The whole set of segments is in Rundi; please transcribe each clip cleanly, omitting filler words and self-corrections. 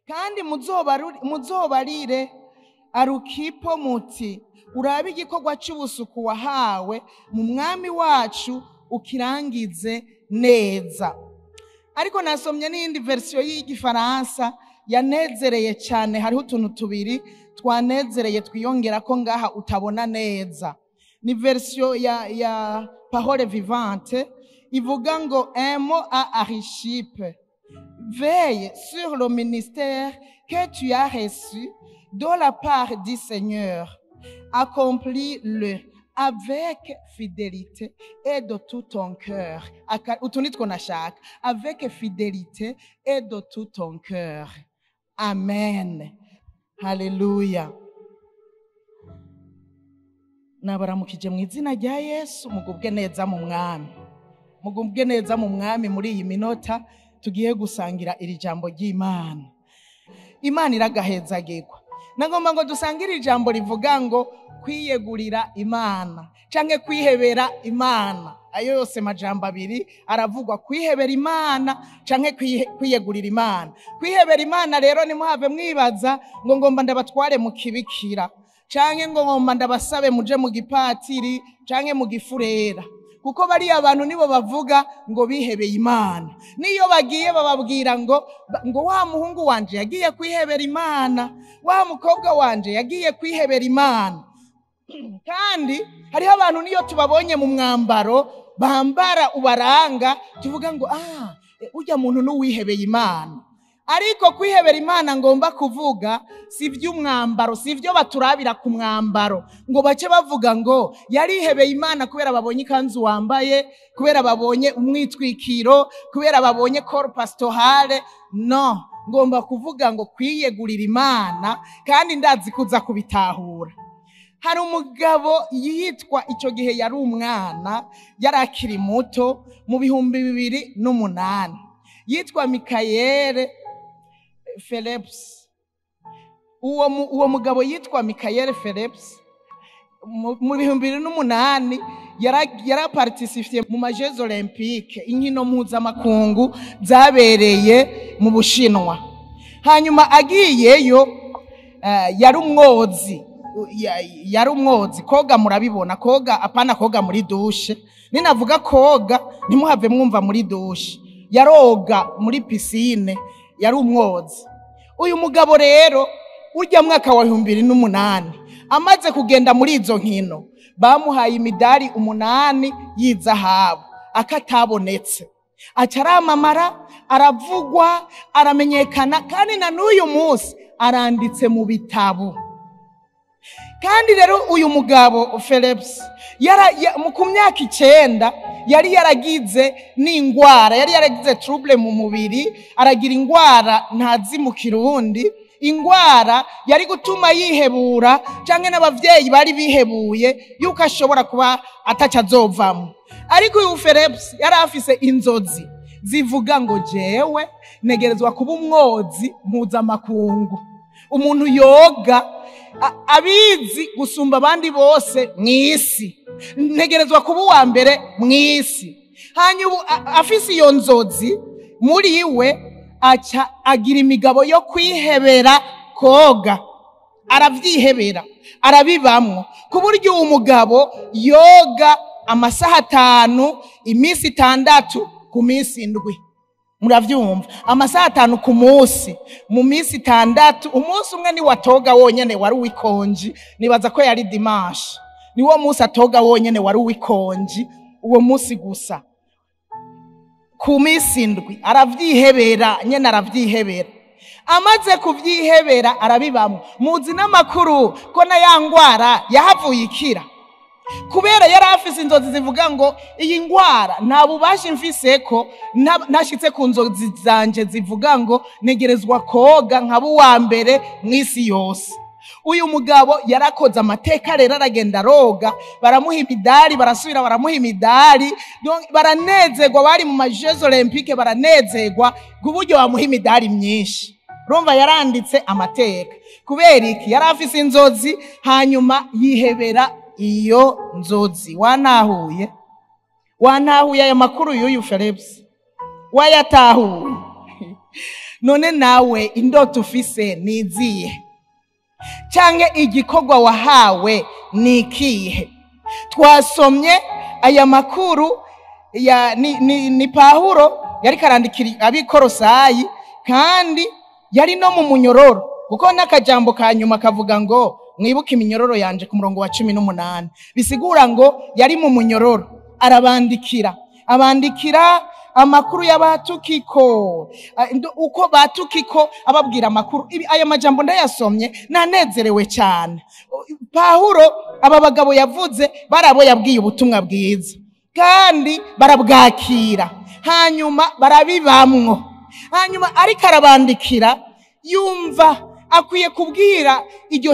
Kandi muzobarire Arukipo muti: urabe igikorwa cy'ubusuku wahawe mu Mwami wacu, ukirangize neza. Ariko nasomye n'iyindi version y'Igifaransa yanezereye cyane. Hariho utuntu tubiri twanezereye twiyongera ko ngaha utabona neza. Ni version ya Parole Vivante, ivuga ngo: "Un mot à Archippe: veille sur le ministère que tu as reçu de la part du Seigneur. Accomplis-le avec fidélité et de tout ton cœur." Utu nitwo nashaka: avec fidélité et de tout ton cœur. Amen, haleluya. Nabaramukije mu izina rya Yesu. Mugubwe neza mu Mwami, mugubwe neza mu Mwami. Muri iyi minota tugiye gusangira iri jambo ry'Imana, Imana iragahezagirwa. Nagomba ngo dusangire ijambo rivuga ngo kwiyegurira Imana canke kwihebera Imana. Ayo yose majambo abiri aravugwa: kwihebera Imana canke kwiyegurira Imana. Kwihebera Imana rero, nimuhave mwibaza ngo ngomba ndabatware mu kibikira, canke ngo ngomba ndabasabe muje mu gipatiri canke mu gifurera, kuko bariya bantu nibo bavuga ngo bihebeye Imana. Niyo bagiye bababwira ngo wa muhungu wanje yagiye kwihebera Imana, wa mukobwa wanje yagiye kwihebera Imana. Kandi hariho abantu, niyo tubabonye mu mwambaro bambara ubaranga, tuvuga ngo: "Ah, ujya muntu n'uwihebeye Imana." Ariko kwihebera Imana ngomba kuvuga si iby'umwambaro, si ibyo baturabira ku mwambaro ngo bace bavuga ngo yarihebeye Imana kubera babonye ikanzu wambaye, kubera babonye umwitwikiro, kubera babonye corps pastoral. No, ngomba kuvuga ngo kwiyegurira Imana, kandi ndazi kuza kubitahura. Hari umugabo yitwa, icyo gihe yari umwana, yari akiri muto, mu 2008, yitwa Mikayere Phelps. Uwo mugabo yitwa Mikayere Phelps, mu 2008 yaraparticipiye mu ma Jeux Olympiques, inkino mpuzamakungu zabereye mu Bushinwa. Hanyuma agiyeyo, yari umwozi, yari umwozi. Koga murabibona, koga, apana koga muri douche. Ninavuga koga ntimuhave mwumva muri douche, yaroga muri piscine, yari umwozi. Uyu mugabo rero, urya mwaka wa 2008, amaze kugenda muri izo nkino, bamuhaye imidari 8 y'izahabu akatabonetse. Aca aramamara, aravugwa, aramenyekana, kandi na n'uyu munsi aranditse mu bitabo. Kandi rero uyu mugabo Phelps ku myaka 9 yari yaragize n'ingwara, yari yaragize trouble mu mubiri, aragira ingwara ntazi mu Kirundi, ingwara yari gutuma yihebura, canke n'abavyeyi bari bihebuye yuko ashobora kuba ataca azovamo. Ariko uyu Phelps yari afise inzozi zivuga ngo: "Jewe negerezwa kuba umwozi mpuzamakungu, umuntu yoga abizi gusumba abandi bose mw'isi, ntegerezwa kuba uwa mbere mw'isi." Hanyuma afise iyo nzozi muri we, aca agira imigabo yo kwihebera koga, aravyihebera, arabibamwo, ku buryo uwo mugabo yoga amasaha 5 iminsi 6 ku minsi 7. Muravyumva? Amasaha 5 ku munsi mu minsi 6. Umunsi umwe ni watoga wonyene wari uw'ikonji, nibaza ko yari dimanche, niwo munsi atoga wonyene wari uw'ikonji, uwo munsi gusa ku minsi 7. Aravyihebera nyene, aravyihebera. Amaze kuvyihebera, arabibamwo. Muzi n'amakuru ko na ya ngwara yahavuye ikira, kubera yari afise inzozi zivuga ngo: "Iyi ngwara nta bubasha mfise ko ntashitse ku nzozi zanje zivuga ngo negerezwa koga nkaba uwa mbere mw'isi yose." Uyu mugabo yarakoze amateka rero, aragenda aroga, baramuha imidari, barasubira baramuha imidari. Donc, baranezerwa, bari mu ma Jeux Olympiques baranezerwa ku buryo bamuha imidari myinshi. Urumva yaranditse amateka. Kubera iki? Yari afise inzozi, hanyuma yihebera iyo nzozi. Wanahuye, wantahuye ayo makuru y'uyu Phelps? Wayatahuye? None nawe indoto ufise ni izihe? Canke igikorwa wahawe ni ikihe? Twasomye aya makuru ya ni Pawulo yariko arandikira ab'Ikorosayi, kandi yari no mu munyororo, kuko n'akajambo ka nyuma kavuga ngo mwibuke iminyororo yanje ku murongo wa 18, bisigura ngo yari mu munyororo arabandikira, abandikira amakuru y'abatukiko, uko batukiko ababwira amakuru. Aya majambo ndayasomye nanezerewe cyane. Pawulo aba bagabo yavuze barabo yabwiye ubutumwa bwiza kandi barabwakira, hanyuma barabibamwo. Hanyuma ariko arabandikira yumva akwiye kubwira iryo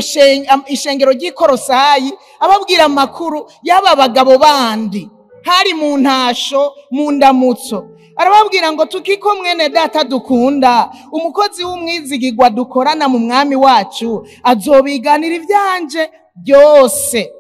ishengero ry'Ikorosayi, ababwira amakuru y'aba bagabo bandi hari mu ntasho mu ndamutso. Arababwira ngo Tukiko mwene data dukunda, umukozi w'umwizigirwa dukorana mu mwami wacu, azobiganira ivyanje byose.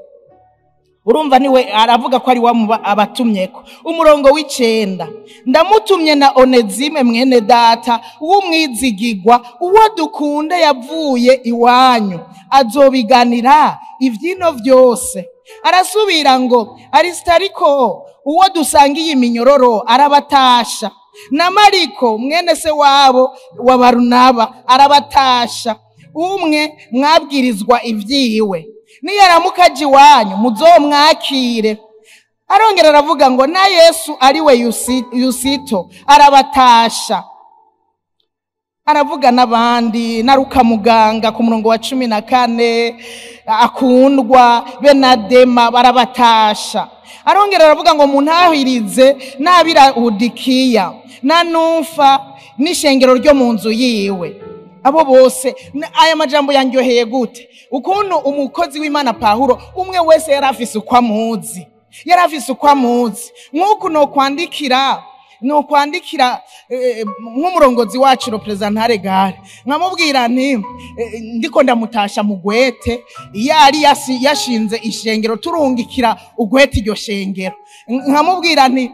Urumva niwe aravuga ko ari wa abatumyeko. Umurongo w'9, ndamutumye na Onezime mwene data w'umwizigirwa, uwo dukunda yavuye iwanyu, azobiganira ivyino vyose. Arasubira ngo Aristariko uwo dusangiye iminyororo arabatasha, na Mariko mwene se wabo wa Barunaba arabatasha, umwe mwabwirizwa ivyiwe, niyaramuka aje iwanyu muzomwakire. Arongera aravuga ngo na Yesu ariwe Yusito arabatasha. Aravuga n'abandi, na Luka muganga ku murongo wa 14 akundwa be na Dema barabatasha. Arongera aravuga ngo muntahirize n'ab'Ilawodikiya na Numfa n'ishengero ryo mu nzu yiwe. Abo bose, aya majambo yanyoheye gute? Ukuntu umukozi w'Imana Pawulo umwe wese yari afise uko amuzi, yari afise uko amuzi. Nk'uku nokwandikira nk'umurongozi wacu representante gare, nkamubwira nti ndiko ndamutasha mugwete, yari yashinze ishengero turungikira ugwete iryo shengero. Nkamubwira nti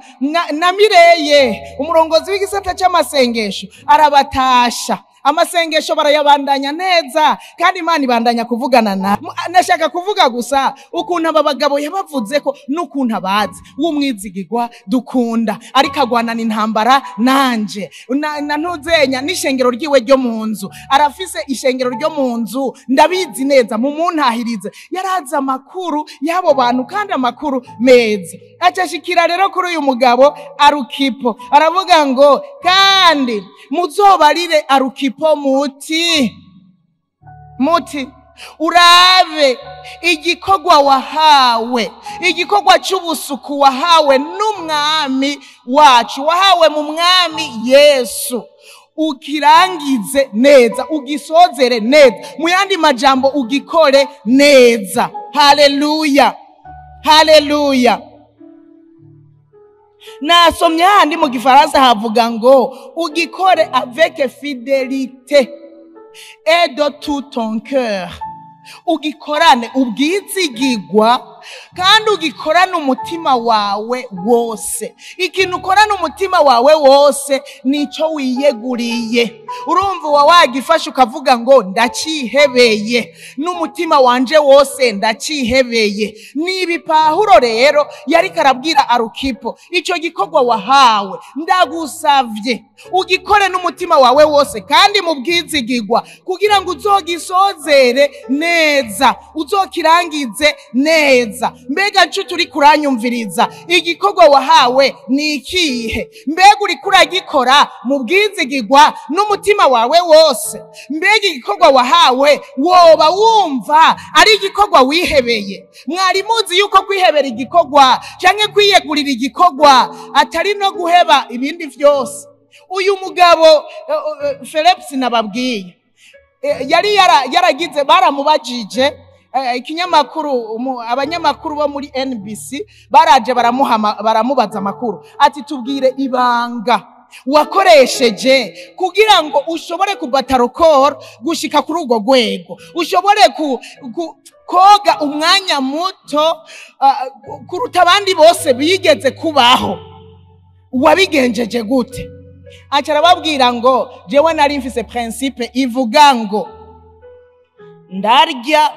na Mireye umurongozi w'igisata cy'amasengesho arabatasha. Amasengesho barayabandanya neza kandi Imana ibandanya kuvugana na. Nashaka kuvuga gusa ukuntu aba bagabo yabavuze ko n'ukuntu abazi w'umwizigirwa dukunda, ariko agwanana intambara nanje na ntuzenya n'ishengero ryiwe ryo mu nzu. Arafise ishengero ryo mu nzu ndabizi neza, mumuntahirize. Yarazi amakuru y'abo bantu kandi amakuru meza. Acashikira rero kuri uyu mugabo Arukipo, aravuga ngo kandi muzobarire Arukipo muti urabe igikorwa wahawe, igikorwa cy'ubusuku wahawe n'umwami wacu, wahawe mu mwami Yesu, ukirangize neza, ugisozere neza, mu yandi majambo ugikore neza. Haleluya, haleluya. Nasomye handi mu Gifaransa havuga ngo ugikore avec fidélité et de tout ton cœur. Ugikorane ubwizigirwa kandi ugikorane umutima wawe wose. Ikintu ukorana umutima wawe wose nico wiyeguriye. Urumva uwa wagifashe ukavuga ngo ndacihebeye n'umutima wanje wose, ndacihebeye. Nibi Pawulo rero yariko arabwira Arukipo, ico gikorwa wahawe ndagusavye ugikore n'umutima wawe wose kandi mu bwizigirwa, kugira ngo uzogisozere neza, uzokirangize neza. Mbega nshuti uri kuranyumviriza, igikorwa wahawe ni ikihe? Mbega uri kuragikora mu bwizigirwa n'umutima wawe wose? Mbega igikorwa wahawe woba wumva ari igikorwa wihebeye? Mwari muzi yuko kwihebera igikorwa canke kwiyegurira igikorwa atari no guheba ibindi vyose. Uyu mugabo Philips nababwiye yari yaragize, baramubajije ikinyamakuru, abanyamakuru bo muri NBC baraje baramubaza amakuru, ati tubwire ibanga wakoresheje kugira ngo ushobore kubatarokora gushika kuri urwo rwego, ushobore koga umwanya muto kuruta abandi bose bigeze kubaho, wabigenjeje gute? Aca arababwira ngo jewe nari mfise principe ivuga ngo ndarya,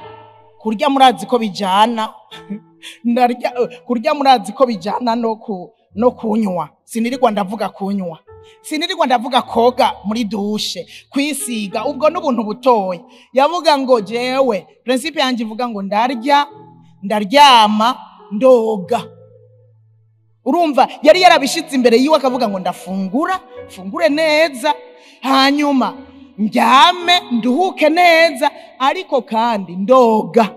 kurya murazi ko bijana, ndarya, kurya murazi ko bijana no kunywa. Sinirirwa ndavuga kunywa, sinirirwa ndavuga koga muri douche, kwisiga, ubwo n'ubuntu butoya. Yavuga ngo jewe principe yanje ivuga ngo ndarya, ndaryama, ndoga. Urumva yari yarabishitse imbere yiwe, akavuga ngo ndafungura, fungure neza, hanyuma ndyame nduhuke neza, ariko kandi ndoga.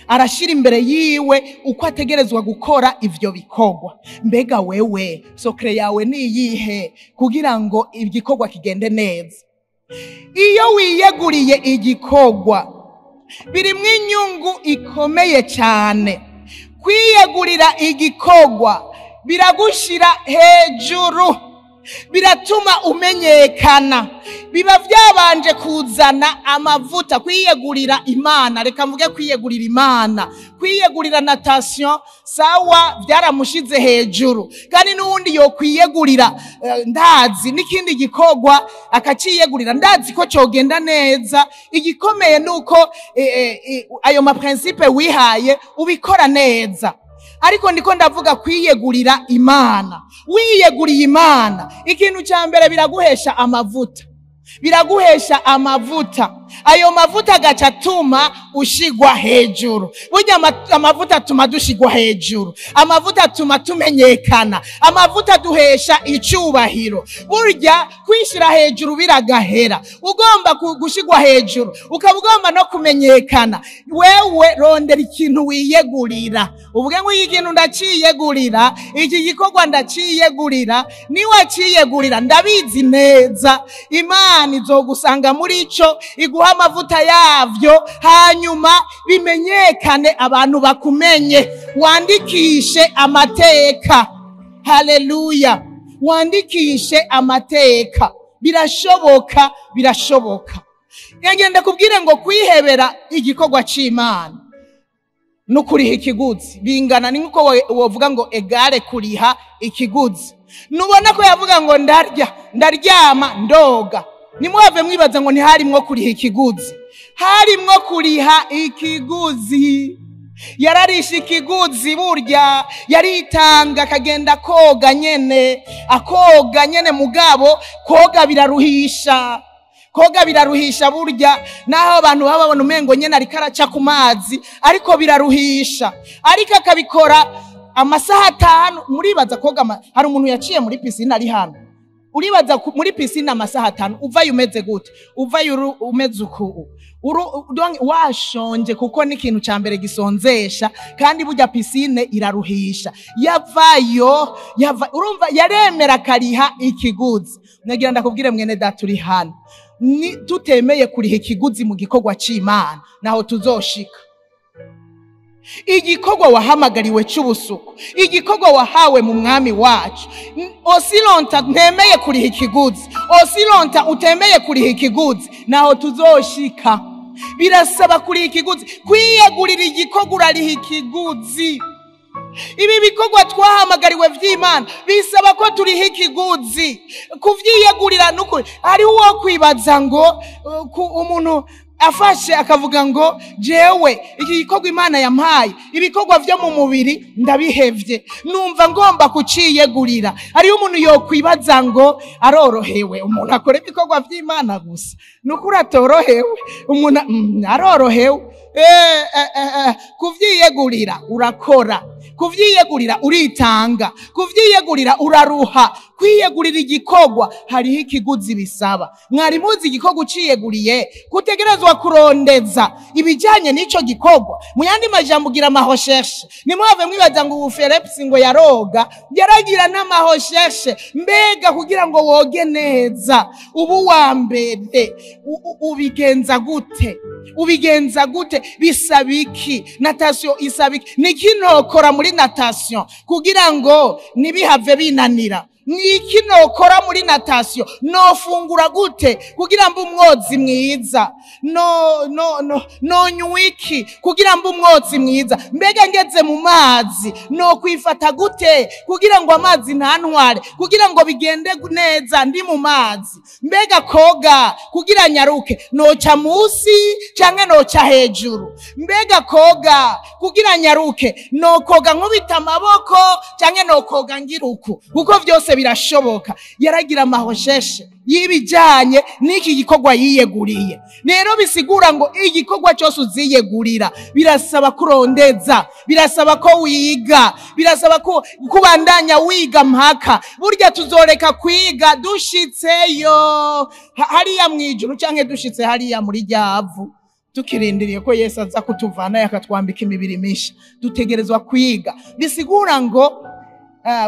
Arashira imbere yiwe uko ategerezwa gukora ivyo bikorwa. Mbega wewe secret yawe ni iyihe kugira ngo igikorwa kigende neza? Iyo wiyeguriye igikorwa birimwo inyungu ikomeye cyane. Kwiyegurira igikorwa biragushira hejuru, biratuma umenyekana, biba byabanje kuzana amavuta. Kwiyegurira Imana, reka mvuge kwiyegurira Imana, kwiyegurira natation sawa, byaramushize hejuru. Kandi n'uwundi yokwiyegurira ndazi n'ikindi gikorwa akaciyegurira, ndazi ko cogenda neza. Igikomeye nuko ayo ma principe wihaye ubikora neza. Ariko ndiko ndavuga kwiyegurira Imana. Wiyeguriye Imana, ikintu cya mbere biraguhesha amavuta, biraguhesha amavuta. Ayo mavuta agaca atuma ushigwa hejuru. Burya amavuta atuma dushigwa hejuru, amavuta atuma tumenyekana, amavuta aduhesha icubahiro. Burya kwishira hejuru biragahera. Ugomba gushigwa hejuru, ukaba ugomba no kumenyekana, wewe rondera ikintu wiyegurira, uvuge ngo iki kintu ndaciyegurira, iki gikorwa ndaciyegurira. Niwaciyegurira ndabizi neza Imana izogusanga muri ico, iguha amavuta yavyo, hanyuma bimenyekane, abantu bakumenye, wandikishe amateka. Haleluya, wandikishe amateka. Birashoboka, birashoboka. Ngenda kubwire ngo kwihebera igikorwa c'Imana no kuriha ikiguzi bingana ni nkuko wovuga ngo égale kuriha ikiguzi. Nubona ko yavuga ngo ndarya, ndaryama, ndoga. Nimuhave mwibaza ngo ntiharimwo kuriha ikiguzi. Harimwo kuriha ikiguzi. Yararisha ikiguzi. Burya yaritanga akagenda koga nyene, akoga nyene. Mugabo koga biraruhisha, koga biraruhisha. Burya naho abantu baba babona umengo nyene ariko araca ku mazi, ariko biraruhisha. Ariko akabikora amasaha 5. Muribaza koga hari umuntu yaciye muri piscine ari hano? Uribaza muri piscine amasaha 5 uvayo umeze gute? Uvayo umeze uku, donc washonje, kuko ni ikintu ca mbere gisonzesha. Kandi burya piscine iraruhisha. Yavayo yava, urumva yaremera akariha ikiguzi. Nagira ndakubwire mwene data uri hano, ni tutemeye kuriha ikiguzi mu gikorwa c'Imana, naho tuzoshika. Igikorwa wahamagariwe c'ubusuku, igikorwa wahawe mu mwami wacu, aussi longtemps ntemeye kuriha ikiguzi, aussi longtemps utemeye kuriha ikiguzi, naho tuzoshika. Birasaba kuriha ikiguzi. Kwiyegurira igikorwa urariha ikiguzi. Ibi bikorwa twahamagariwe vy'Imana bisaba ko turiha ikiguzi kuvyiyegurira. Nukuri hariho uwo kwibaza ngo umuntu afashe akavuga ngo jewe iki gikorwa Imana yampaye, ibikorwa vyo mu mubiri ndabihevye, numva ngomba kuciyegurira. Hariho umuntu yokwibaza ngo arorohewe, umuntu akora ibikorwa vy'Imana gusa. Nukuri atorohewe umuntu, arorohewe. Kuvyiyegurira urakora, kuvyiyegurira uritanga, kuvyiyegurira uraruha. Kwiyegurira igikorwa hariho ikiguzi bisaba. Mwari muzi igikorwa uciyeguriye kutegerezwa kurondeza ibijanye n'ico gikorwa? Mu yandi majambo ugira ama recherches. Nimuhave mwibaza ngo ubu Philips ngo yaroga, yaragira n'ama recherches. Mbega kugira ngo woge neza ubu wa mbere ubigenza gute? Ubigenza gute? Bisaba iki? Natation isaba iki? Niki nokora muri natation kugira ngo ntibihave binanira? Niki nokora muri natation? Nofungura gute kugira mbe umwozi mwiza? No no no nonywa iki kugira mbe umwozi mwiza? Mbega ngeze mu mazi no kwifata gute kugira ngo amazi ntantware, kugira ngo bigende neza ndi mu mazi? Mbega koga kugira nyaruke noca musi canke noca hejuru? Mbega koga kugira nyaruke nokoga nkubita amaboko canke nokoga ngiruku? Kuko vyose birashoboka. Yaragira amahosheshe y'ibijanye n'iki gikorwa yiyeguriye. Rero bisigura ngo igikorwa cyose uziyegurira birasaba kurondeza, birasaba ko wiga, birasaba ko kubandanya wiga mpaka. Burya tuzoreka kwiga dushitseyo hariya mwijuru canke dushitse hariya muri ryavu, tukirindiriye ko Yesu aza kutuvana yakatwambika imibiri misha. Dutegerezwa kwiga. Bisigura ngo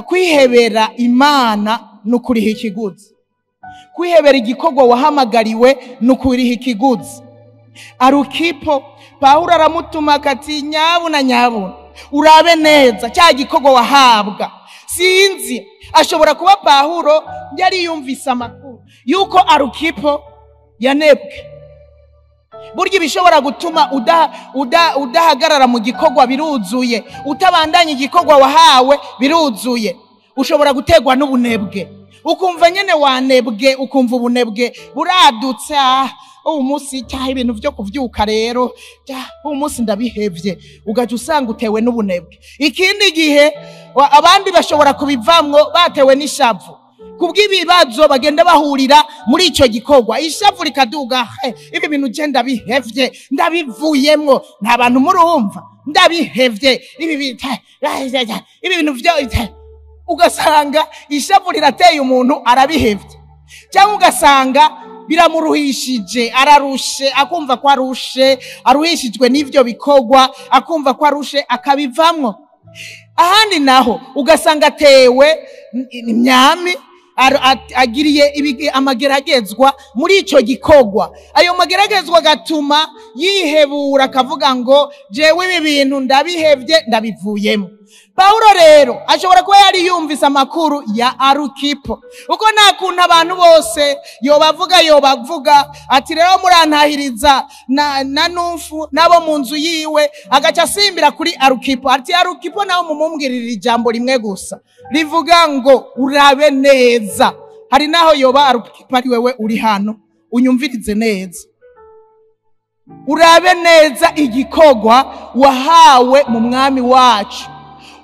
kwihebera Imana nukuriha ikiguzi. Kwihebera igikorwa wahamagariwe nukuriha ikiguzi. Arukipo Pawulo aramutuma akati nyabuna nyabuna urabe neza cya gikorwa wahabwa. Sinzi, ashobora kuba Pawulo yari yumvise amakuru yuko Arukipo yanebwe. Burya ibishobora gutuma udahagarara mu gikorwa biruzuye, utabandanya igikorwa wahawe biruzuye. Ushobora gutegwa n'ubunebwe, ukumva nyene wanebwe, ukumva ubunebwe buradutse. Uyu munsi cyaha ibintu vyo kuvyuka rero, uyu munsi ndabihevye, ugaca usanga utewe n'ubunebwe. Ikindi gihe abandi bashobora kubivamwo batewe n'ishavu kubw'ibibazo bagenda bahurira muri ico gikorwa, ishavu rikaduga, ibi bintu je ndabihevye, ndabivuyemwo, nta bantu murumva, ndabihevye ibi bintu vyo, ugasanga ishavu rirateye umuntu arabihevye, cyangwa ugasanga biramuruhishije, ararushe, akumva ko arushe, aruhishijwe n'ivyo bikorwa, akumva ko arushe akabivamwo. Ahandi naho ugasanga atewe imyami, agiriye amageragezwa muri ico gikorwa. Ayo mageragezwa gatuma yihebura akavuga ngo jewe ibi bintu ndabihevye, ndabivuyemo. Pawulo rero ashobora kuba yari yumvise amakuru ya Arukipo, uko nta kuntu abantu bose yobavuga ati rero murantahiriza na Numfu nabo mu nzu yiwe, agaca asimbira kuri Arukipo ati Arukipo nawe mumumbwirira ijambo rimwe gusa rivuga ngo urabe neza. Hari naho yoba Arukipo ari wewe uri hano unyumvirize neza, urabe neza igikorwa wahawe mu mwami wacu,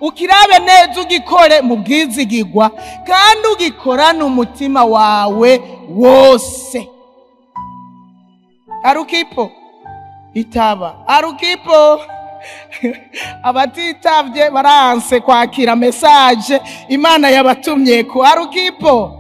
ukirabe neza ugikore mu bwizigirwa kandi ugikorane umutima wawe wose. Arukipo itaba, Arukipo. Abatitavye baranse kwakira message Imana yabatumye ko. Arukipo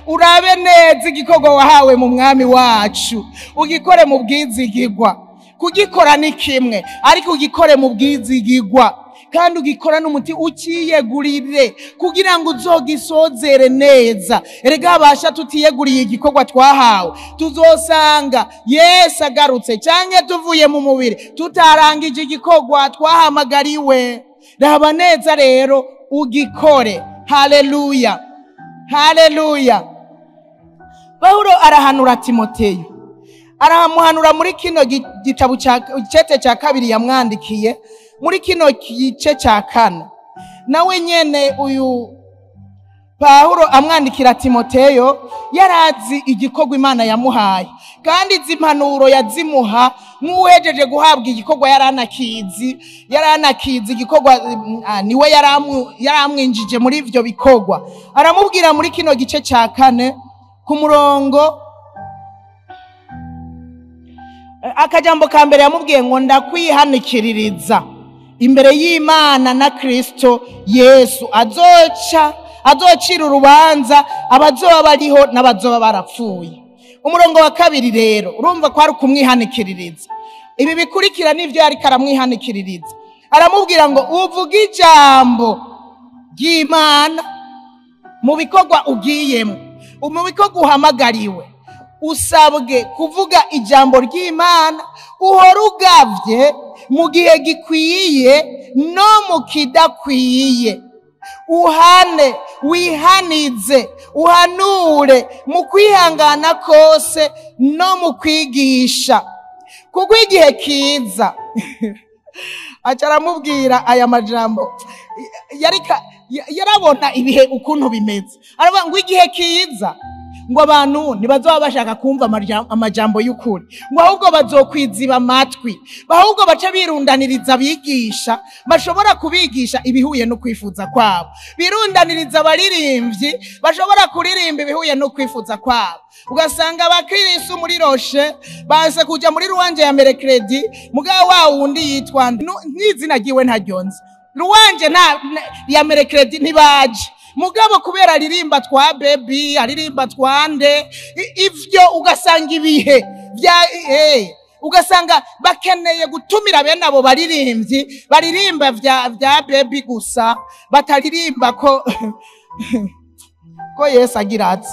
urabe neza igikorwa wahawe mu mwami wacu, ugikore mu bwizigirwa. Kugikora ni kimwe, ariko ugikore mu bwizigirwa kandi ugikora n'umuti ukiyegurire kugira ngo uzogisozere neza. Erega abasha tutiyeguriye igikorwa twahawe, tuzosanga Yesu agarutse canke tuvuye mu mubiri tutarangije igikorwa twahamagariwe. Raba neza rero ugikore. Haleluya, haleluya. Pawulo arahanura Timoteyo, aramuhanura muri kino gitabo cete cya kabiri yamwandikiye, muri kino gice cya kane. Nawe nyene uyu Pawulo amwandikira Timoteyo yarazi igikorwa Imana yamuhaye, kandi izi impanuro yazimuha nk'uhejeje guhabwa igikorwa yaranakizi igikorwa, niwe yaramwinjije muri ivyo bikorwa. Aramubwira muri kino gice cya kane ku murongo, akajambo ka mbere yamubwiye ngo ndakwihanikiririza imbere y'Imana na Kristo Yesu azocira urubanza abazoba bariho n'abazoba barapfuye. Umurongo wa kabiri rero urumva ko ari kumwihanikiririza. Ibi bikurikira nivyo yari karamwihanikiririza. Aramubwira ngo uvuge ijambo ry'Imana mu bikorwa ugiyemo, mu bikorwa uhamagariwe. Usabwe kuvuga ijambo ry'Imana uhora ugavye mu gihe gikwiye no mu kidakwiye, Uhane, wihanize, uhanure mu kwihangana kose no mu kwigisha, kuko igihe kiza. Aca aramubwira aya majambo, yarabona ibihe ukuntu bimeze. Aravuga ngo igihe kiza, ngo abantu ntibazoba bashaka kumva amajambo y'ukuri, ngo ahubwo bazokwiziba amatwi, ahubwo bace birundaniriza abigisha bashobora kubigisha ibihuye no kwifuza kwabo, birundaniriza abaririmbyi bashobora kuririmba ibihuye no kwifuza kwabo. Ugasanga abakirisu muri Roshe banse kuja muri ruwanje ya Merekredi, mugabo wa wundi yitwa n'izina ryiwe ntaryonze, ruwanje ya Merekredi ntibaje, mugabo kubera aririmba twa baby, aririmba twande ivyo, ugasanga ibihe vya ugasanga bakeneye gutumira bene abo baririmbyi baririmba vya baby gusa, bataririmba ko Yesu agira ati.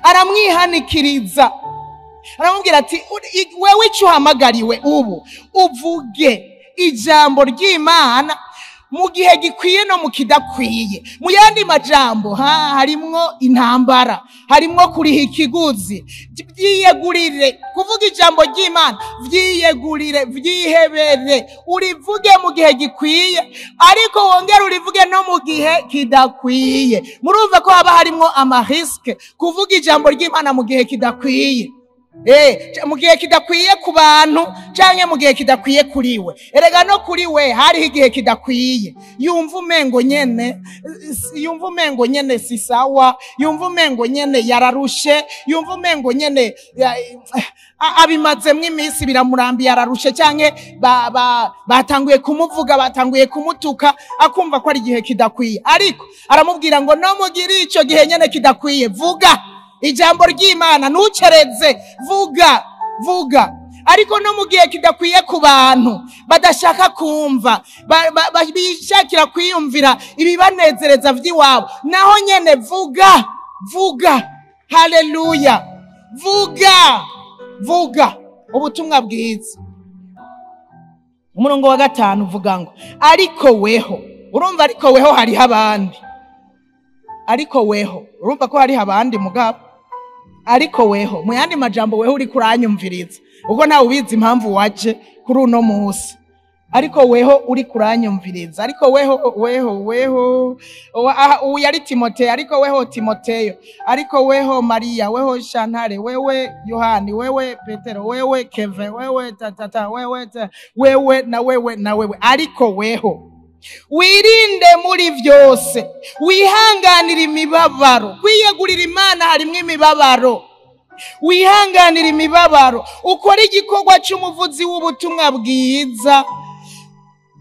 Aramwihanikiriza, aramubwira ati wewe ico uhamagariwe ubu uvuge ijambo ry'Imana mu gihe gikwiye no mu kidakwiye. Mu yandi majambo harimwo intambara, harimwo kuriha ikiguzi. Vyiyegurire kuvuga ijambo ry'Imana, vyiyegurire, vyihebere, urivuge mu gihe gikwiye, ariko wongere urivuge no mu gihe kidakwiye. Murumva ko haba harimwo amariske kuvuga ijambo ry'Imana mu gihe kidakwiye. Mu gihe kidakwiye ku bantu canke mu gihe kidakwiye kuri we. Erega no kuri we hariho igihe kidakwiye. Yumva umengo nyene, yumva umengo nyene si sawa, yumva umengo nyene yararushe, yumva umengo nyene abimazemwo iminsi biramurambiye, yararushe canke batanguye kumuvuga, batanguye kumutuka, akumva ko ari igihe kidakwiye. Ariko aramubwira ngo no mugire ico gihe nyene kidakwiye, vuga ijambo ry'Imana, ntucereze, vuga, vuga. Ariko no mu gihe kidakwiye ku bantu badashaka kumva, bishakira kwiyumvira ibibanezereza vy'iwabo, naho nyene vuga, vuga. Haleluya, vuga, vuga ubutumwa bwiza. Umurongo wa 5 uvuga ngo ariko weho. Urumva ariko weho hariho abandi, ariko weho urumva ko hariho abandi mugabo, ariko weho mu yandi majambo weho uri kuranyumviriza, ubwo ntawe ubizi impamvu waje kuri uno munsi, ariko weho uri kuranyumviriza, ariko weho, weho, weho, uyu yari Timoteyo, ariko weho Timoteyo, ariko weho Maria, weho Shantare, wewe Yohani, wewe Petero, wewe Keve, wewe tatata, wewe wewe na wewe na wewe, ariko weho wirinde muri vyose, wihanganira imibabaro. Kwiyegurira Imana harimwo imibabaro. Wihanganira imibabaro, ukora igikorwa c'umuvuzi w'ubutumwa bwiza,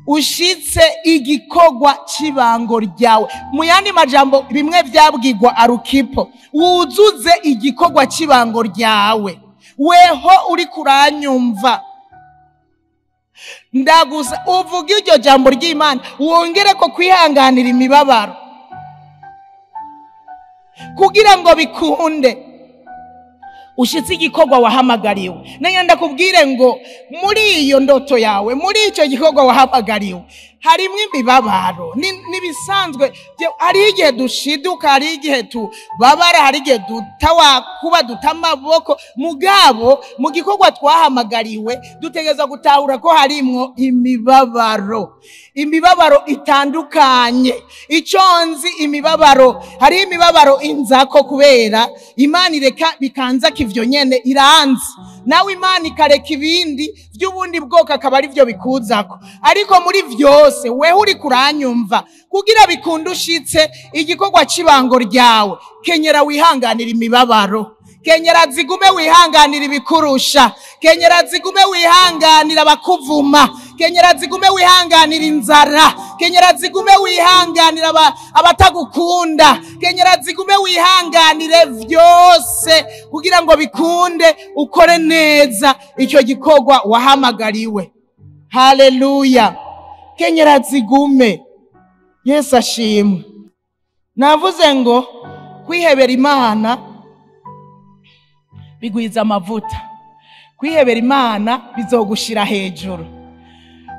ushitse igikorwa c'ibango ryawe. Mu yandi majambo bimwe vyabwirwa Arukipo, wuzuze igikorwa c'ibango ryawe. Weho uri kuranyumva, ndagusa uvuge iryo jambo ry'Imana, wongere ko kwihanganira imibabaro kugira ngo bikunde ushitse igikorwa wahamagariwe. Nanya ndakubwire ngo muri iyo ndoto yawe, muri icyo gikorwa wahamagariwe, harimwo imibabaro. Nibisanzwe, hari igihe dushiduka, hari igihe tubabara, hari igihe dutawakuba, duta amaboko. Mugabo mu gikorwa twahamagariwe dutegerezwa gutahura ko harimwo imibabaro, imibabaro itandukanye. Ico nzi imibabaro, hari imibabaro inzako kubera Imana ireka bikanza kivyo nyene iranzi, nawe Imana ikareka ibindi vy'ubundi bwoko akaba ari vyo bikuzako. Ariko muri vyose weho uri kuranyumva, kugira bikunde ushitse igikorwa c'ibango ryawe, kenyera wihanganira imibabaro, kenyera zigume wihanganira ibikurusha, kenyera zigume wihanganira abakuvuma, kenyera zigume wihanganira inzara, kenyera zigume wihanganira abatagukunda, kenyera zigume wihanganire vyose kugira ngo bikunde ukore neza icyo gikorwa wahamagariwe. Haleluya. Kenyera zigume. Yesu ashimwe. Navuze ngo kwihebera Imana bigwiza amavuta, kwihebera Imana bizogushira hejuru.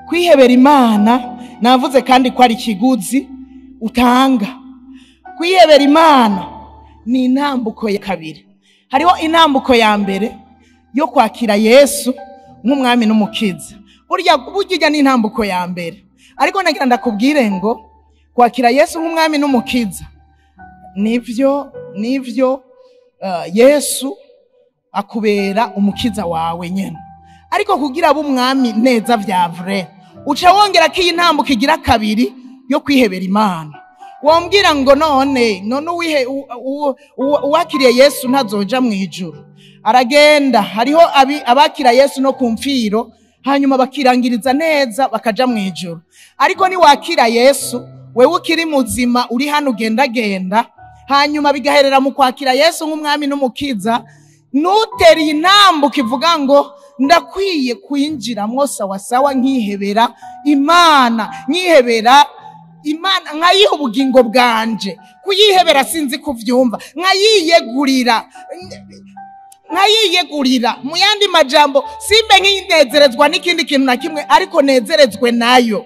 Kwihebera Imana navuze kandi ko ari ikiguzi utanga. Kwihebera Imana ni intambuko ya kabiri. Hariho intambuko ya mbere yo kwakira Yesu nk'umwami n'umukiza. Burya burya ni intambuko ya mbere. Ariko nagira ndakubwire ngo kwakira Yesu nk'umwami n'umukiza nivyo Yesu akubera umukiza wawe nyene. Ariko kugira abo umwami neza vya vrai, uca wongera ko iyi ntambuko igira kabiri yo kwihebera Imana. Wombwira ngo none uwakiriye Yesu ntazoja mu ijuru. Aragenda, hariho abakira Yesu no kumfiro, hanyuma bakirangiriza neza bakaja mu ijuru. Ariko ni wakira Yesu wewe ukiri muzima uri hano ugendagenda, hanyuma bigaherera mu kwakira Yesu nk'umwami n'umukiza, nutera intambuko ivuga ngo ndakwiye kwinjiramwo sawasawa nkihebera Imana, nkihebera Imana nkayiha ubugingo bwanje. Kuyihebera sinzi kuvyumva, nkayiyegurira, nkayiyegurira. Mu yandi majambo simbe nkinezerezwa n'ikindi kintu na kimwe, ariko nezerezwe nayo.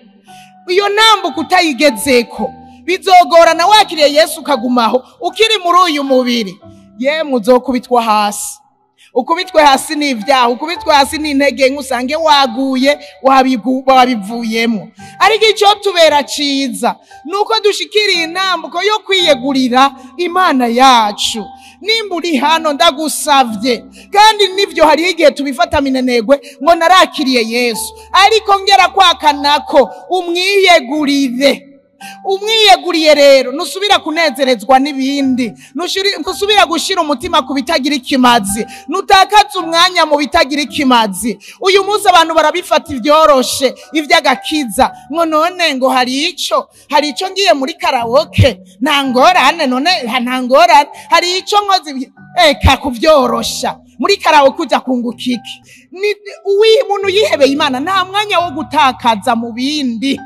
Iyo ntambuko utayigezeko bizogorana wakiriye Yesu ukagumaho ukiri muri uyu mubiri. Yemwe uzokubitwa hasi, ukubitwe hasi n'ivyaha, ukubitwe hasi n'intege nke, usange waguye wabivuyemo. Ariko ico tubera ciza nuko dushikiriye intambuko yo kwiyegurira Imana yacu. Nimba uri hano ndagusavye, kandi nivyo hari igihe tubifata minenegwe ngo narakiriye Yesu, ariko ngera kwakanako umwiyegurire. Umwiyeguriye rero nusubira kunezerezwa n'ibindi, nusubira gushira umutima ku bitagira ikimazi, nutakaza umwanya mu bitagira ikimazi. Uyu munsi abantu barabifata ivyoroshe ivy'agakiza, ngo none ngo hari ico ngiye muri karaoke nta ngorane, none nta ngorane, hari ico nkoze. Eka kuvyorosha muri karaoke uja kunguka iki? Umuntu yihebeye Imana nta mwanya wo gutakaza mu bindi.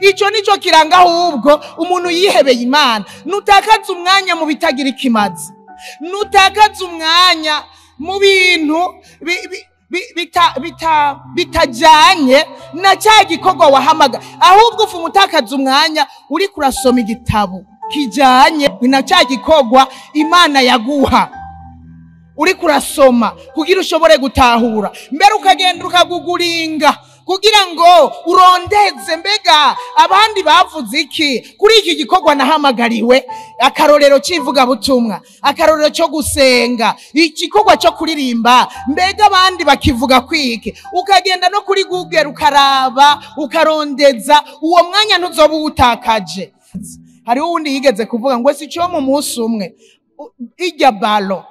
Ico nico kiranga ahubwo umuntu yihebeye Imana. Nutakaza umwanya mu bitagira ikimazi, nutakaza umwanya mu bintu bitajanye na cya gikorwa wahamaga, ahubwo ufu mutakaza umwanya uri kurasoma igitabo kijanye na cya gikorwa Imana yaguha, uri kurasoma kugira ushobore gutahura. Mbere ukagenda ukaguguringa kugira ngo urondeze mbega abandi bavuze iki kuri iki gikorwa nahamagariwe. Akarorero c'ivuga butumwa, akarorero cyo gusenga, igikorwa cyo kuririmba, mbega abandi bakivuga kwiki. Ukagenda no kuri Google ukaraba, ukarondeza, uwo mwanya ntuzoba uwutakaje. Hariho uwundi yigeze kuvuga ngo si cyo mu munsi umwe ijya balo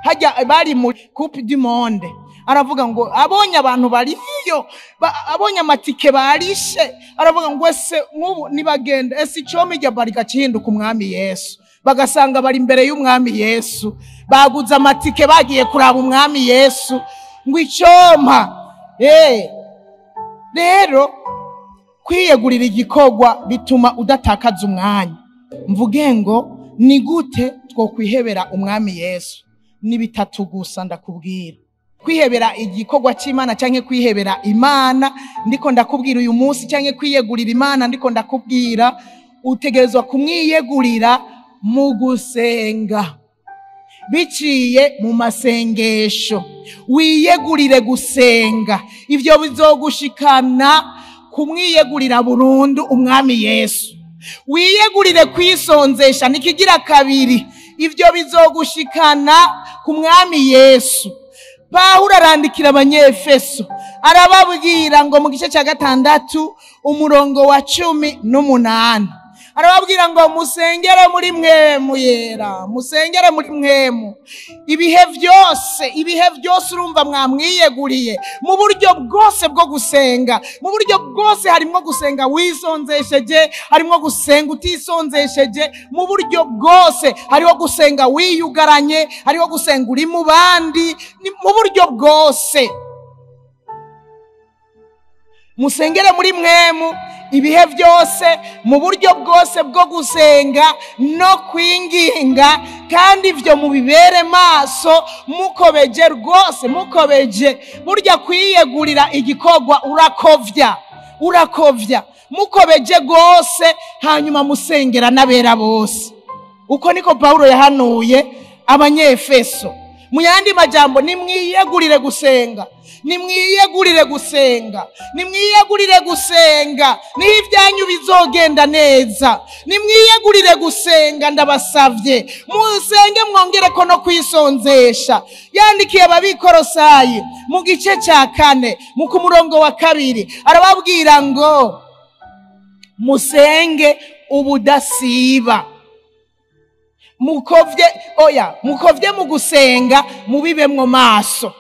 hajya bari mu Coupe du Monde, aravuga ngo abonye abantu bariyo, abonye amatike barishe, aravuga ngo ese nk'ubu nibagenda ese icyo ijya bari gacihinduka umwami Yesu, bagasanga bari imbere y'umwami Yesu, baguze amatike bagiye kuraba umwami Yesu, ngo icyompa. Rero kwiyegurira igikorwa bituma udatakaza umwanya. Mvuge ngo ni gute twokwihebera umwami Yesu? Ni bitatu gusa ndakubwira. Kwihebera igikorwa c'Imana canke kwihebera Imana ndiko ndakubwira uyu munsi, canke kwiyegurira Imana ndiko ndakubwira, utegerezwa kumwiyegurira mu gusenga, biciye mu masengesho. Wiyegurire gusenga, ivyo bizogushikana kumwiyegurira burundu umwami Yesu. Wiyegurire kwisonzesha nikigira kabiri, ivyo bizogushikana ku mwami Yesu. Pawulo arandikira Abanyefeso arababwira ngo mu gice cya 6 umurongo wa 18, arababwira ngo musengere muri mwemu yera, musengere muri mwemu ibihe byose. Ibihe byose urumva mwamwiyeguriye mu buryo bwose bwo gusenga. Mu buryo bwose harimo gusenga wisonzesheje, harimo gusenga utisonzesheje, mu buryo bwose hariho gusenga wiyugaranye, hariho gusenga uri mu bandi, mu buryo bwose musengere muri mwemu ibihe byose, mu buryo bwose bwo gusenga no kwinginga, kandi ivyo mubibere maso mukobeje rwose, mukobeje. Burya kwiyegurira igikorwa urakovya, urakovya, mukobeje rwose, hanyuma musengera n'abera bose. Uko niko Paulo yahanuye Abanyefeso. Mu yandi majambo, nimwiyegurire gusenga, nimwiyegurire gusenga, nimwiyegurire gusenga, niho ibyanyu bizogenda neza. Nimwiyegurire gusenga, ndabasavye musenge, mwongereko no kwisonzesha. Yandikiye Ababikorosayi mu gice cya 4 mu ku murongo wa 2, arababwira ngo musenge ubudasiba, mukovye, oya, mukovye mu gusenga, mubibemwo maso.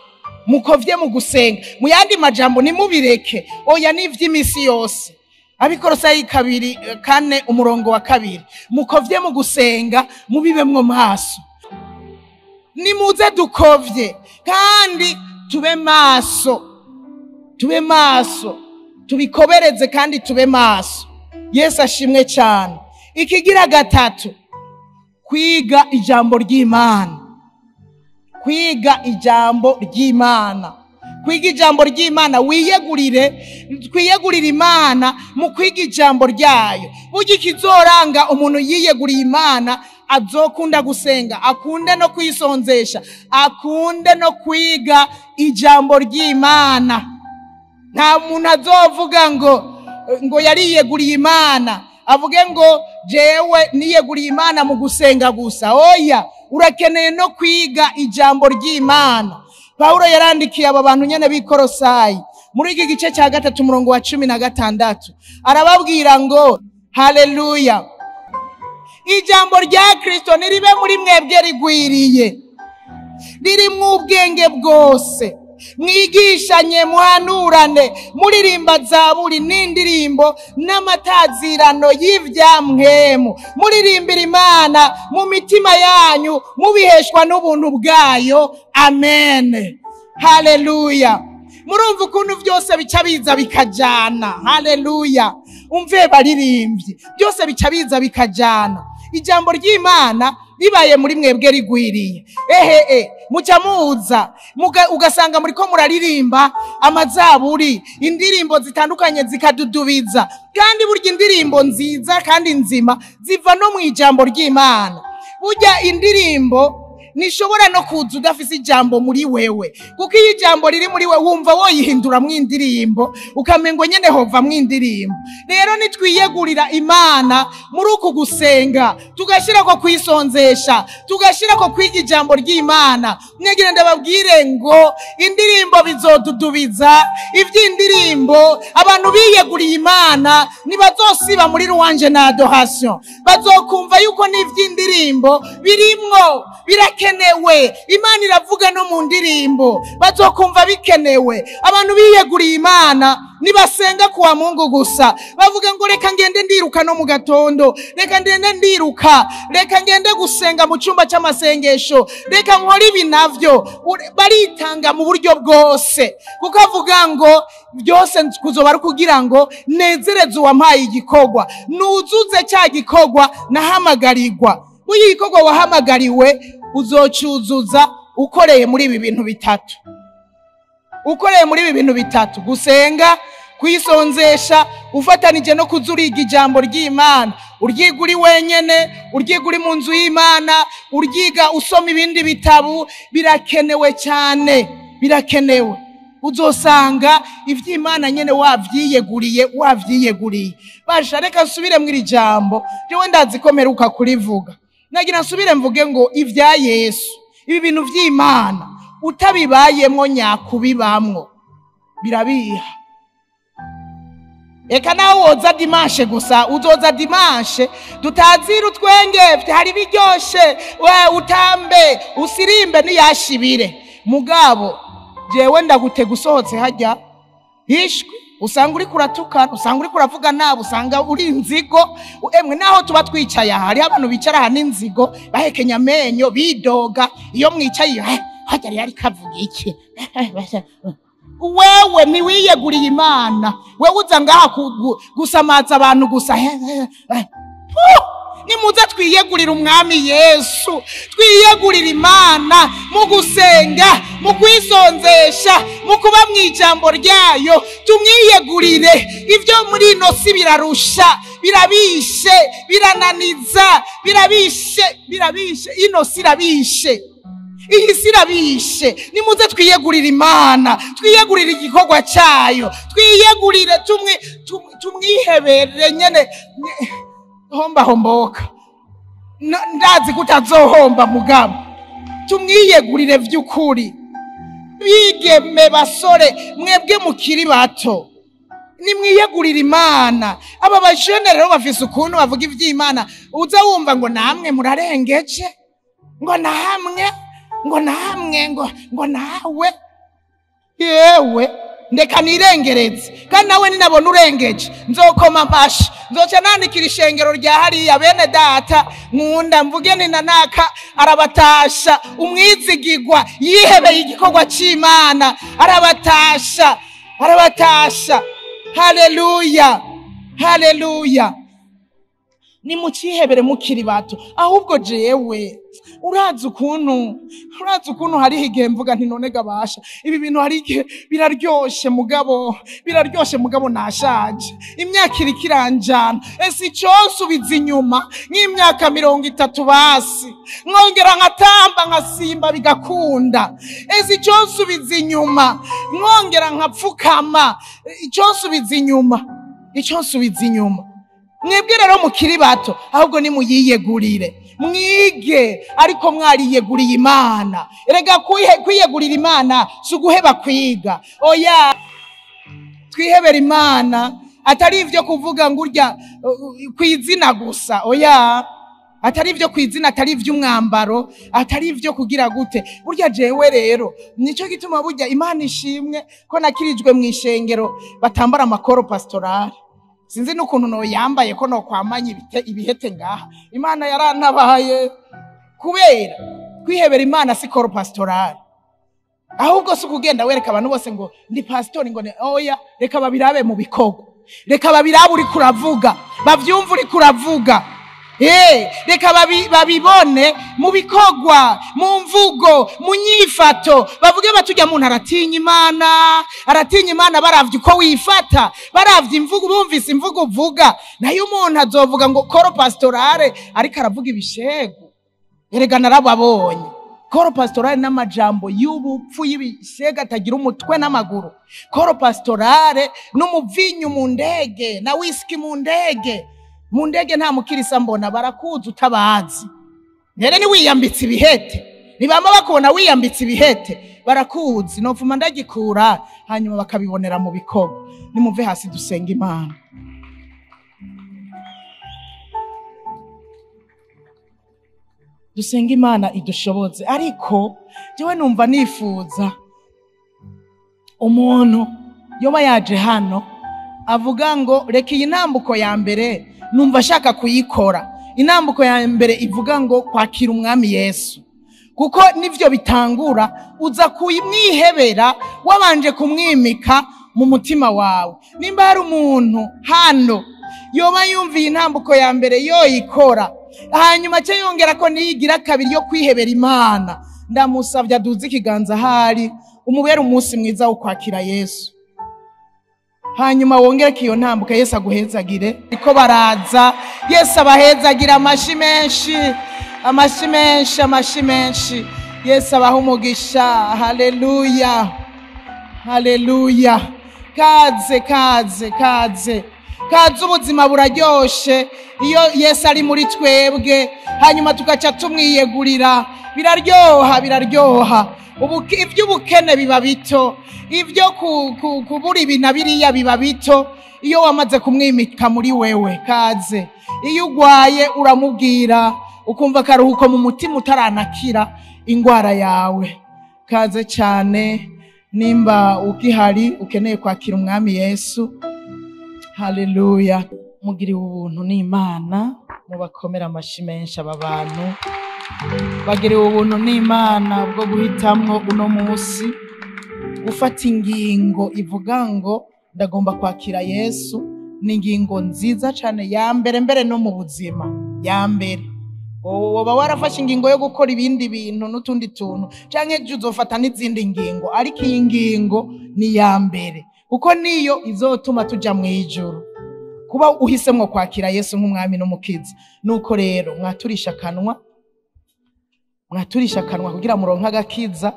Mukovye mu gusenga, mu yandi majambo nimubireke, oya, n'ivy'imisi yose. Abikorosayi 2:4 umurongo wa 2, mukovye mu gusenga, mubibemwo maso. Nimuze dukovye kandi tube maso, tube maso, tubikobereze kandi tube maso. Yesu ashimwe cyane. Ikigira 3, kwiga ijambo ry'Imana. Kwiga ijambo ry'Imana, kwiga ijambo ry'Imana, wiyegurire, twiyegurire Imana mu kwiga ijambo ryayo. Burya ikizoranga umuntu yiyeguriye Imana, azokunda gusenga, akunde no kwisonzesha, akunde no kwiga ijambo ry'Imana. Nta muntu azovuga ngo yariyeguriye Imana avuge ngo jewe niyeguriye Imana mu gusenga gusa. Oya, urakeneye no kwiga ijambo ry'Imana. Paulo yarandikiye aba bantu nyene b'Ikorosayi muri iki gice cya 3 umurongo wa 16, arababwira ngo haleluya, ijambo rya Kristo niribe muri mwebwe rigwiriye, ririmwo ubwenge bwose, mwigishanye, muhanurane, muririmba zaburi n'indirimbo n'amatazirano y'ivyamwemu, muririmbira Imana mu mitima yanyu, mubiheshwa n'ubuntu bwayo. Amen, haleluya. Murumva ukuntu byose bica biza bikajana. Haleluya. Umve baririmbyi, byose bica biza bikajana. Ijambo ry'Imana ribaye muri mwebwe rigwiriye, ehe, muca muza ugasanga muriko muraririmba amazaburi, indirimbo zitandukanye zikadudubiza. Kandi burya indirimbo nziza kandi nzima ziva no mu ijambo ry'Imana. Burya indirimbo nishobora no kuza udafise ijambo muri wewe, kuko iyo ijambo riri muri wewe wumva woyihindura mu indirimbo, ukamengo nyene hova mu indirimbo. Rero nitwiyegurira Imana muri uku gusenga, tugashira ko kwisonzesha, tugashira ko kwiga ijambo ry'Imana, mwegira ndababwire ngo indirimbo bizodudubiza. Ivy'indirimbo, abantu biyeguriye Imana nibazosiba muri louange na adoration, bazokumva yuko n'ivy'indirimbo birimwo birakenewe. Imana iravuga no mu ndirimbo, bazokumva bikenewe. Abantu biyeguriye Imana nibasenga kuwa Mungu gusa, bavuga ngo reka ngende ndiruka no mu gatondo, reka ngende ndiruka, reka ngende gusenga mu cyumba cy'amasengesho, reka nkore ibi navyo. Baritanga mu buryo bwose, kuko avuga ngo byose kuzoba ari kugira ngo nezereze uwampaye igikorwa, nuzuze cya gikorwa nahamagarirwa. Uyu gikorwa wahamagariwe uzocuzuza ukoreye muri ibi bintu bitatu. Ukoreye muri ibi bintu bitatu: gusenga, kwisonzesha, ufatanije no kuzuriga ijambo ry'Imana. Uryiga uri wenyene, uryiga uri mu nzu y'Imana, uryiga usoma ibindi bitabu, birakenewe cyane, birakenewe. Uzosanga ivy'Imana nyene wavyiyeguriye, wavyiyeguriye. Basha, reka nsubire mw'iri jambo, jewe ndazi ko mperuka kurivuga. Nagira nsubire mvuge ngo ivya Yesu, ibi bintu vy'Imana utabibayemwo nyakubibamwo birabiha. Eka nawe woza dimanche gusa, uzoza dimanche tutazira utwenge, hari biryoshe, we utambe usirimbe niyashibire. Mugabo jewe ndagutega usohotse hajya hishwe, usanga uri kuratukana, usanga uri kuravuga nabi, usanga uri inzigo. Emwe naho tuba twicaye aha, hariho abantu bicara aha n'inzigo, bahekenya amenyo, bidoga. Iyo mwicaye hajya yari kavuga iki? Wewe ntiwiyeguriye Imana, wewe uza ngaha gusamaza abantu gusa. Nimuze twiyegurire Umwami Yesu, twiyegurire Imana mu gusenga, mu kwisonzesha, mu kuba mu ijambo ryayo. Tumwiyegurire. Ibyo muri ino si birarusha, birabishe, birananiza, birabishe, birabishe. Ino si irabishe, iyi si irabishe. Nimuze twiyegurire Imana, twiyegurire igikorwa cyayo, twiyegurire, tumwihebere nyene. Homba homboka, ndazi ko utazohomba mugabo tumwiyegurire vy'ukuri. Bigeme, basore, mwebwe mukiri bato, nimwiyegurire Imana. Aba bajene rero bafise ukuntu bavuga ivy'Imana, uza wumva ngo namwe murarengeje, ngo namwe, ngo namwe, ngo nawe. Yewe, ndeka nirengereze, kandi nawe ninabona urengeje nzokoma amashi, nzoca nandikira ishengero rya hariya. Bene data nkunda, mvuge ni nanaka arabatasha, umwizigigwa yihebeye igikorwa c'Imana, arabatasha, arabatasha. Haleluya, haleluya. Nimucihebere mukiri bato. Ahubwo jewe urazi ukuntu hariho igihe mvuga nti none gabasha ibi bintu, hari igihe biraryoshe mugabo, biraryoshe mugabo nashaje, imyaka iriko iranjana. Ese iconsubiza inyuma nk'imyaka 30 basi nkongera nkatamba nkasimba bigakunda? Ese iconsubiza inyuma nkongera nkapfukama? Iconsubiza inyuma, iconsubiza inyuma. Mwebwe rero mukiri bato, ahubwo nimuyiyegurire, mwige ariko mwariyeguriye Imana. Erega kwiyegurira Imana si uguheba kwiga, oya. Twihebera Imana atari ivyo kuvuga ngo urya kw'izina gusa, oya. Atari ivyo kw'izina, atari ivy'umwambaro, atari ivyo kugira gute. Burya jewe rero nico gituma burya Imana ishimwe ko nakirijwe mw'ishengero batambara amakoro pastorale. Sinzi n'ukuntu noyambaye ko nokwamanya ibihete ngaha. Imana yarantabaye kubera kwihebera Imana si koro pastorale. Ahubwo si ukugenda wereka abantu bose ngo ndi pastori, ngo ni oya. Reka babirabe mu bikorwa, reka babirabe uriko uravuga, bavyumve uriko uravuga. Reka babibone mu bikorwa, mu mvugo, mu nyifato, bavuge bati urya muntu aratinya Imana, aratinya Imana. Baravye uko wifata, baravye imvugo, bumvise imvugo uvuga. Nayo umuntu azovuga ngo koro pastorale ariko aravuga ibishegu. Erega narababonye koro pastorale n'amajambo y'ubupfu y'ibishegu atagira umutwe n'amaguru. Koro pastorale n'umuvinyu mu ndege na whisky mu ndege. Mu ndege nta mukirisa mbona, barakuzi utabazi. Rero ni wiyambitse ibihete, nibama bakubona wiyambitse ibihete barakuzi. Nopfuma ndagikura, hanyuma bakabibonera mu bikorwa. Nimuve hasi dusenga Imana. Dusenga Imana idushoboze. Ariko jewe numva nifuza umuntu yoba yaje hano avuga ngo reka iyi ntambuko ya mbere numva ashaka kuyikora. Intambuko ya mbere ivuga ngo kwakira Umwami Yesu, kuko nivyo bitangura. Uza kumwihebera wabanje kumwimika mu mutima wawe. Nimba hari umuntu hano yoba yumviye intambuko ya mbere yoyikora, hanyuma cyo yongera ko niyigira kabiri yo kwihebera Imana, ndamusavye aduze ikiganza ahari, umubere umunsi mwiza wo kwakira Yesu. Hanyuma wongere ko iyo ntambuka. Yesu aguhezagire. Ariko baraza, Yesu abahezagira. Amashi menshi, amashi menshi, amashi menshi. Yesu abaha umugisha. Haleluya, haleluya. Kaze, kaze, kaze, kaze. Ubuzima buraryoshe iyo Yesu ari muri twebwe, hanyuma tugaca tumwiyegurira. Biraryoha, biraryoha. Ivy'ubukene biba bito, ivyo kubura ibi na biriya biba bito iyo wamaze kumwimika muri wewe. Kaze. Iyo ugwaye uramubwira, ukumva akaruhuko mu mutima utaranakira ingwara yawe. Kaze cyane. Nimba ugihari ukeneye kwakira Umwami Yesu, haleluya. Mugiriwe ubuntu n'Imana, mubakomera amashi menshi aba bantu bagiriwe ubuntu n'Imana bwo guhitamwo uno munsi gufata ingingo ivuga ngo ndagomba kwakira Yesu. Ni ingingo nziza cyane ya mbere mbere no mu buzima. Ya mbere. Woba warafashe ingingo yo gukora ibindi bintu n'utundi tuntu, canke ejo uzofata n'izindi ngingo, ariko iyi ngingo ni ya mbere, kuko niyo izotuma tuja mw'ijuru. Kuba uhisemwo kwakira Yesu nk'umwami n'umukiza. Nuko rero mwaturisha akanwa, mwaturisha akanwa kugira muronke agakiza,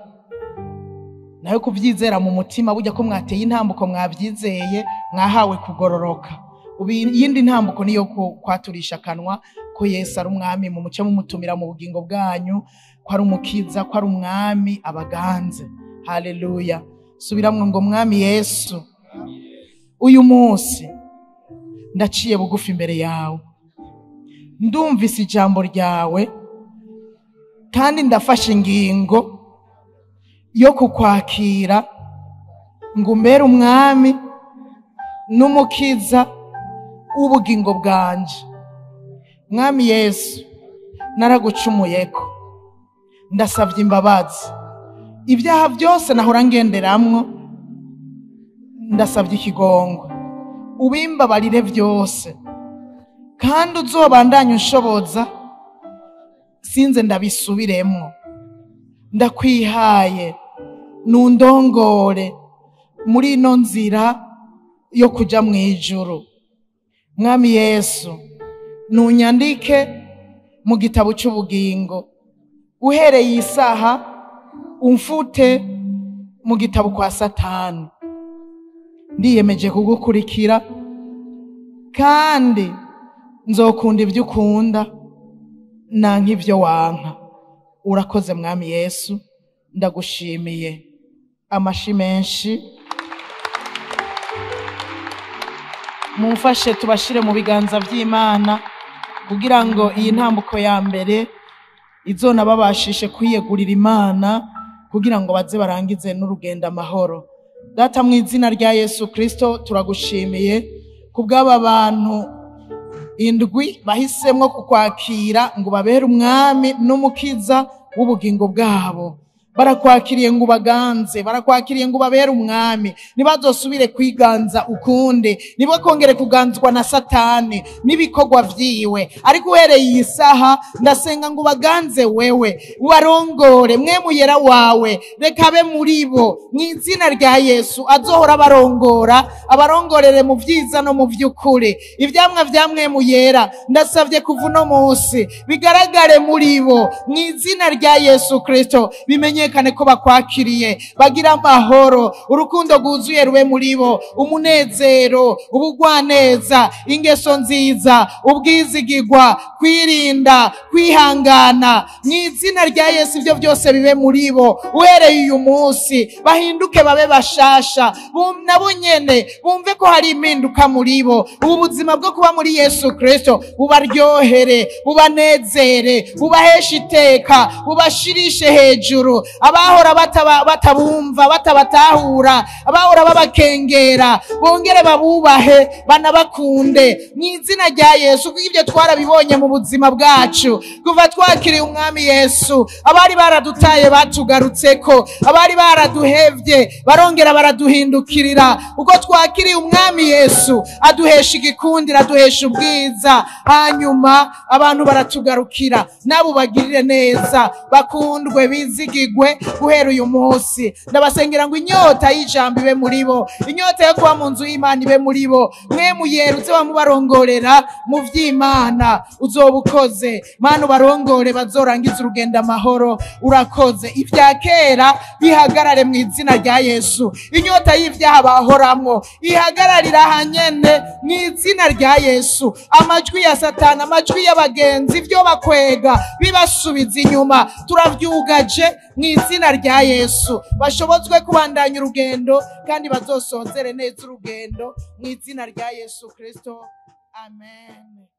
nayo kuvyizera mu mutima, burya ko mwateye intambuko mwavyizeye, mwahawe kugororoka. Ubu iyindi ntambuko niyo kwaturisha akanwa ko Yesu ari umwami, mu muce mumutumira mu bugingo bwanyu, ko ari umukiza, ko ari umwami abaganze. Haleluya. Subiramwo ngo mwami Yesu, uyu munsi ndaciye bugufi imbere yawe, ndumvise ijambo ryawe, kandi ndafashe ingingo yo kukwakira ngo umbere umwami n'umukiza w'ubugingo bwanje. Mwami Yesu, naragucumuyeko, ndasavye imbabazi, ibyaha byose nahora ngenderamwo, ndasavye ikigongwe, ubimbabarire byose, kandi uzobandanye unshoboza sinze ndabisubiremwo. Ndakwihaye, nundongore muri ino nzira yo kuja mw'ijuru. Mwami Yesu, nunyandike mu gitabo c'ubugingo, uhereye isaha umfute mu gitabo kwa Satani. Ndiyemeje kugukurikira, kandi nzokunda ibyo ukunda nanka ibyo wanka. Urakoze Mwami Yesu, ndagushimiye. Amashi menshi. Mumfashe tubashire mu biganza by'Imana kugira ngo iyi ntambuko ya mbere izona babashishe kwiyegurira Imana, kugira ngo baze barangize n'urugendo amahoro. Data, mu izina rya Yesu Kristo, turagushimiye kubw'aba bantu indwi bahisemwo kukwakira ngo babere umwami n'umukiza w'ubugingo bwabo. Barakwakiriye ngo ubaganze, barakwakiriye ngo ubabere umwami, ntibazosubire kwiganza ukundi, ntibakongere kuganzwa na Satani n'ibikorwa vyiwe. Ariko uhereye iyi saha ndasenga ngo ubaganze wewe, ubarongore mwe muyera wawe, reka abe muri bo mu izina rya Yesu. Azohora abarongora, abarongorere mu vyiza no mu vy'ukuri. Ivyamwa vya mwe muyera ndasavye kuva uno munsi bigaragare muri bo mu izina rya Yesu Kristo, bimenye kane ko bakwakiriye, bagira amahoro, urukundo rwuzuye rube muri bo, umunezero, ubugwaneza, ingeso nziza, ubwizigirwa, kwirinda, kwihangana. Mu izina rya Yesu ivyo byose bibe muri bo uhereye uyu munsi, bahinduke babe bashasha, nabo nyene bumve ko hari impinduka muri bo. Ubu buzima bwo kuba muri Yesu Kristo bubaryohere, bubanezere, bubaheshe iteka, bubashirishe hejuru. Abahora batabumva, batabatahura, abahora babakengera, bongere babubahe, banabakunde mu izina rya Yesu. Kuko ibyo twarabibonye mu buzima bwacu kuva twakiriye umwami Yesu, abari baradutaye batugarutseko, abari baraduhevye barongera baraduhindukirira. Uko twakiriye umwami Yesu aduhesha igikundiro, aduhesha ubwiza, hanyuma abantu baratugarukira. Nabo bagirire neza, bakundwe, bizigigwe guhera uyu munsi. Ndabasengera ngo inyota y'ijambo ibe muri bo, inyota yo kuba mu nzu y'Imana ibe muri bo. Mwe muyera uze wamubarongorera mu vy'Imana, uzoba ukoze. Mana ubarongore bazorangiza urugendo amahoro. Urakoze. Ivya kera bihagarare mu izina rya Yesu. Inyota y'ivyaha bahoramwo ihagararira hanyene mu izina rya Yesu. Amajwi ya Satani, amajwi y'abagenzi, ivyo bakwega bibasubiza inyuma, turavyugaje mu izina rya Yesu. Bashobozwe kubandanya urugendo kandi bazosozere neza urugendo mu izina rya Yesu Kristo. Amen.